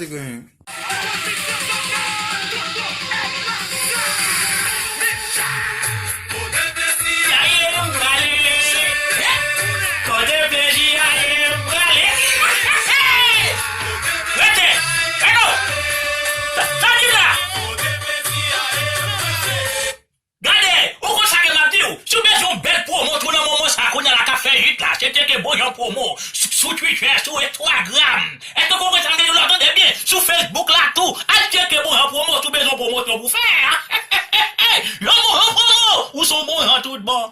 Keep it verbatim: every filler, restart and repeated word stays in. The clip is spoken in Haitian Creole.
Te gen. Gade, ou konn sa ke m ap di w? Si w bezwen yon bèl pwomo tou nan moman sa a, kounye a la k ap fè hit la, se tcheke Bonjan Pwomo sou, sou Twitter, sou Instagram. Èske w konprann sa m vle di w la? Tande byen, sou Facebook la tou. Al tcheke Bonjan Pwomo si w bezwen pwomosyon pou fè. Yon Bonjan Pwomo, ou se yon Bonjan tout bon.